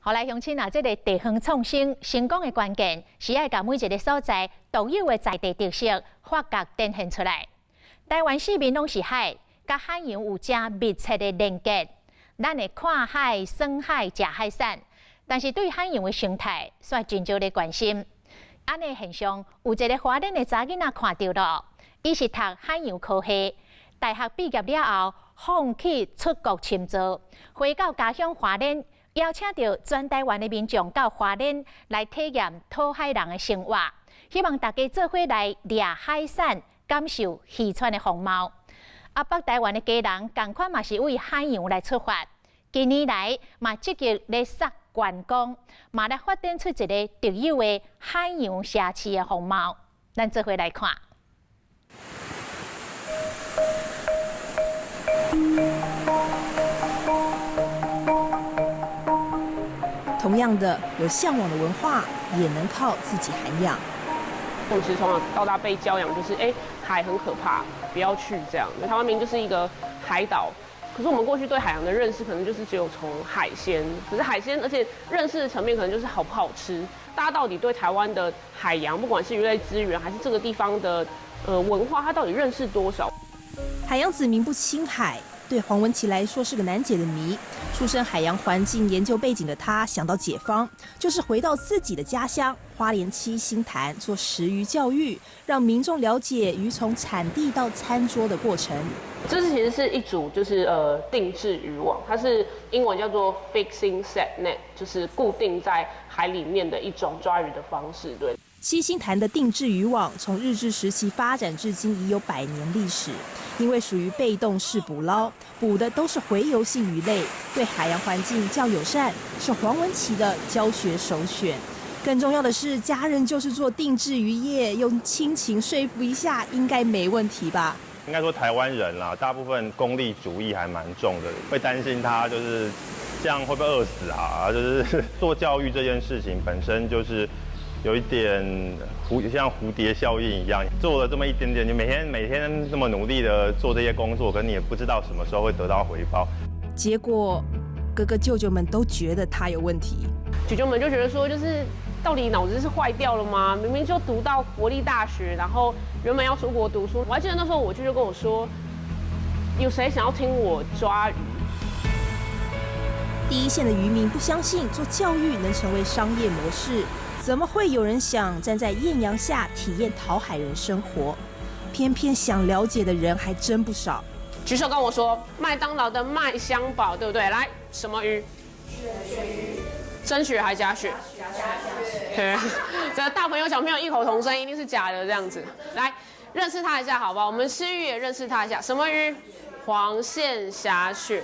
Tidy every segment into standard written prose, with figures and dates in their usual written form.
好來，鄉親啊，這個地方創生成功的關鍵，是愛共每一個所在獨有的在地特色發掘展現出來。台灣四面攏是海，佮海洋有誠密切的連結。咱會看海、耍海、食海產，但是對海洋的生態，煞真少咧關心。按呢現象，有一個花蓮的查囡仔看著囉，伊是讀海洋科系，大學畢業了後，放棄出國深造，回到家鄉花蓮，邀請著全台灣的民眾到花蓮來體驗討海人的生活，希望大家做伙來掠海產，感受漁村的風貌。啊，北台灣的家人仝款嘛是為海洋來出發，近年來嘛積極咧殺觀光，嘛來發展出一個特有的海洋社區的風貌。咱做伙來看。同樣的，有嚮往的文化，也能靠自己涵養。我們其實從小到大被教養，就是海很可怕，不要去這樣。台灣明明就是一個海島，可是我們過去對海洋的認識，可能就是只有從海鮮。可是海鮮，而且認識的層面，可能就是好不好吃。大家到底對台灣的海洋，不管是魚類資源，還是這個地方的文化，它到底認識多少？海洋子民不親海，對黃文琪來說是個難解的謎。出身海洋環境研究背景的他，想到解方，就是回到自己的家鄉花蓮七星潭做食魚教育，讓民眾了解魚從產地到餐桌的過程。這是其實是一組定置漁網，它是英文叫做 fixing set net，就是固定在海裡面的一種抓魚的方式。對。七星潭的定置漁網從日治時期發展至今已有100年歷史，因為屬於被動式捕撈，捕的都是洄游性魚類，對海洋環境較友善，是黃文琪的教學首選。更重要的是，家人就是做定置漁業，用親情說服一下，應該沒問題吧？應該說台灣人啦，大部分功利主義還蠻重的，會擔心他就是這樣會不會餓死啊？就是做教育這件事情本身就是。有一點像蝴蝶效應一樣，做了這麼一點點，你每天每天那麼努力的做這些工作，可你也不知道什麼時候會得到回報。結果，哥哥舅舅們都覺得他有問題。舅舅們就覺得說，就是到底腦子是壞掉了嗎？明明就讀到國立大學，然後原本要出國讀書。我還記得那時候我舅舅跟我說，有誰想要聽我抓魚？第一線的漁民不相信做教育能成為商業模式。怎麼會有人想站在豔陽下體驗討海人生活？偏偏想了解的人還真不少。舉手跟我說，麥當勞的麥香堡，對不對？來，什麼魚？鱈魚。真鱈還是假鱈？假鱈。這個大朋友小朋友異口同聲，一定是假的這樣子。來，認識他一下，好不好？我們吃魚也認識他一下，什麼魚？黃線狹鱈。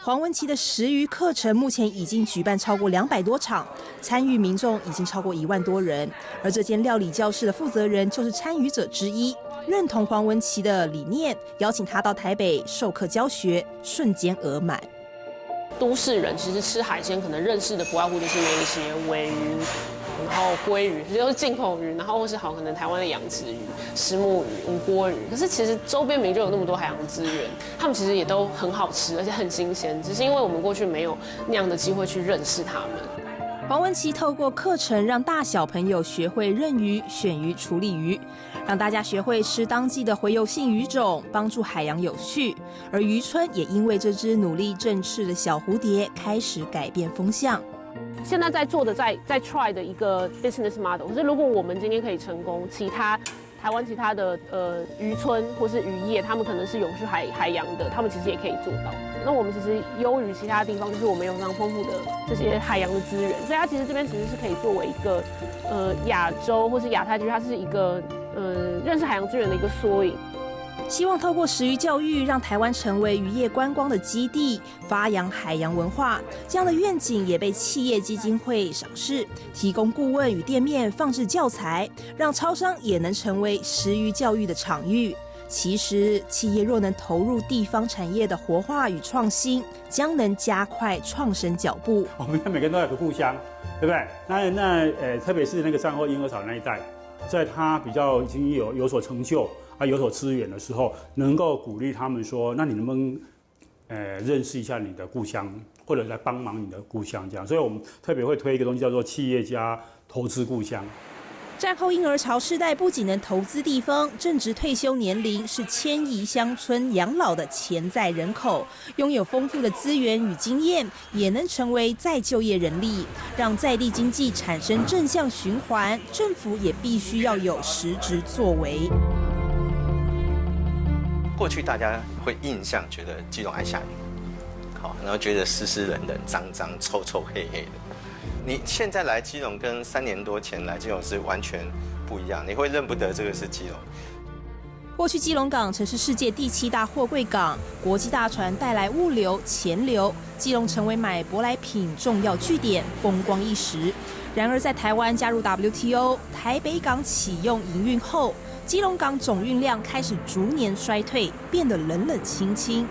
黃文琪的食魚課程目前已經舉辦超過200多場，參與民眾已經超過1萬多人。而這間料理教室的負責人就是參與者之一，認同黃文琪的理念，邀請他到台北授課教學，瞬間額滿。都市人其實吃海鮮可能認識的不外乎就是那一些鮪魚，然後鮭魚，這都是進口魚，然後或是好可能台灣的養殖魚、虱目魚、吳郭魚。可是其實周邊明明就有那麼多海洋資源，他們其實也都很好吃，而且很新鮮，只是因為我們過去沒有那樣的機會去認識他們。黃文琪透過課程讓大小朋友學會認魚、選魚、處理魚，讓大家學會吃當季的洄游性魚種，幫助海洋永續。而漁村也因為這隻努力振翅的小蝴蝶開始改變風向。現在在做的在 try 的一個 business model，可是如果我們今天可以成功，其他台灣其他的漁村或是漁業，他們可能是永續海洋的，他們其實也可以做到。那我們其實優於其他地方，就是我們有非常豐富的這些海洋的資源，所以它其實這邊其實是可以作為一個亞洲或是亞太區，它是一個認識海洋資源的一個縮影。希望透過食魚教育，讓台灣成為漁業觀光的基地，發揚海洋文化。這樣的願景也被企業基金會賞識，提供顧問與店面放置教材，讓超商也能成為食魚教育的場域。其實，企業若能投入地方產業的活化與創新，將能加快創生腳步。我們每個人都有個故鄉，對不對？那特別是那個戰後嬰兒潮那一代，在他比較已經有所成就啊，有所資源的時候，能夠鼓勵他們說：那你能不能，認識一下你的故鄉，或者來幫忙你的故鄉這樣。所以我們特別會推一個東西叫做企業家投資故鄉。戰後嬰兒潮世代不僅能投資地方，正值退休年齡，是遷移鄉村養老的潛在人口，擁有豐富的資源與經驗，也能成為再就業人力，讓在地經濟產生正向循環。政府也必須要有實質作為。過去大家會印象覺得基隆愛下雨，好，然後覺得濕濕冷冷、髒髒臭臭黑黑的。你現在來基隆跟3年多前來基隆是完全不一樣，你會認不得這個是基隆。過去基隆港曾是世界第七大貨櫃港，國際大船帶來物流錢流，基隆成為買舶來品重要據點，風光一時。然而在台灣加入 WTO，台北港啟用營運後，基隆港總運量開始逐年衰退，變得冷冷清清。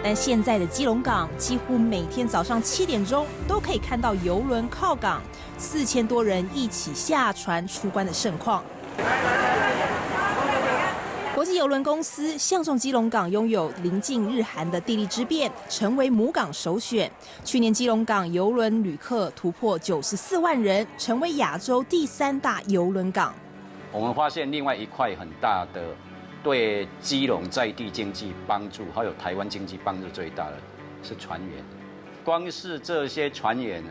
但現在的基隆港，幾乎每天早上7點鐘都可以看到郵輪靠港，4000多人一起下船出關的盛況。國際郵輪公司相中基隆港擁有臨近日韓的地利之便，成為母港首選。去年基隆港郵輪旅客突破94萬人，成為亞洲第三大郵輪港。我們發現另外一塊很大的對基隆在地經濟幫助，還有台灣經濟幫助最大的是船員。光是這些船員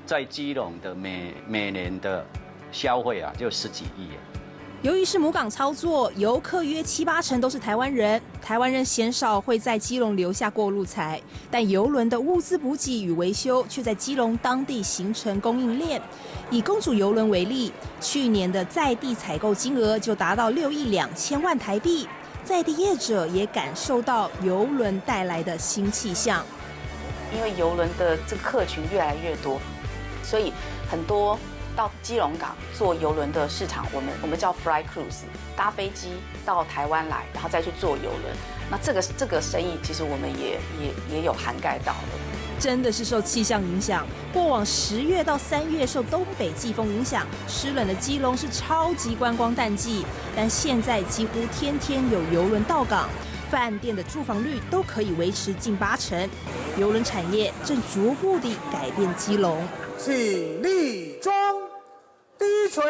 在基隆的每年的消費啊，就十幾億啊。由於是母港操作，遊客約七八成都是台灣人。台灣人鮮少會在基隆留下過路財，但郵輪的物資補給與維修卻在基隆當地形成供應鏈。以公主郵輪為例，去年的在地採購金額就達到6億2千萬台幣，在地業者也感受到郵輪帶來的新氣象。因為郵輪的這個客群越來越多，所以很多到基隆港坐郵輪的市場，我們叫 fly cruise，搭飛機到台灣來，然後再去坐郵輪。那這個生意其實我們也有涵蓋到了。真的是受氣象影響，過往10月到3月受東北季風影響，濕冷的基隆是超級觀光淡季。但現在幾乎天天有郵輪到港，飯店的住房率都可以維持近八成。郵輪產業正逐步地改變基隆。請立樁，第一錘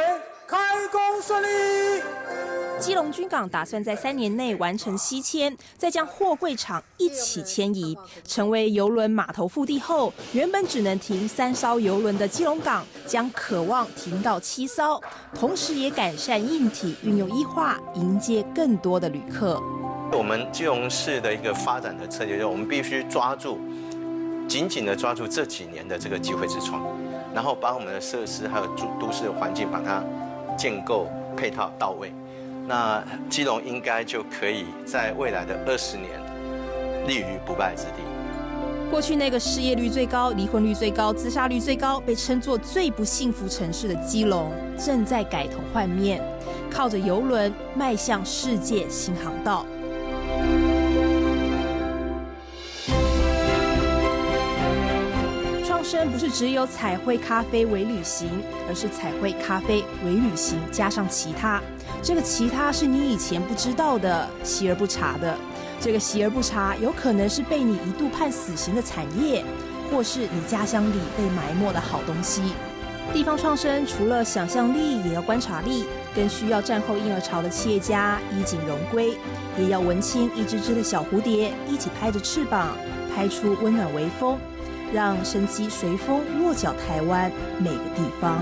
開工順利。基隆軍港打算在3年內完成西遷，再將貨櫃場一起遷移，成為郵輪碼頭腹地後，原本只能停3艘郵輪的基隆港，將可望停到7艘，同時也改善硬體，運用 E 化，迎接更多的旅客。我們基隆市的一個發展的策略，就是我們必須抓住，緊緊的抓住這幾年的這個機會之窗，然後把我們的設施還有都市的環境，把它建構配套到位。那基隆應該就可以在未來的20年立於不敗之地。過去那個失業率最高、離婚率最高、自殺率最高，被稱作最不幸福城市的基隆，正在改頭換面，靠着郵輪邁向世界新航道。創生不是只有彩繪咖啡微旅行，而是彩繪咖啡微旅行加上其他。這個其他是你以前不知道的，習而不察的。這個習而不察，有可能是被你一度判死刑的產業，或是你家鄉裡被埋沒的好東西。地方創生除了想象力，也要觀察力，更需要戰後嬰兒潮的企業家衣錦榮歸，也要文青一隻隻的小蝴蝶一起拍着翅膀，拍出溫暖微風，讓生機隨風落腳台灣每個地方。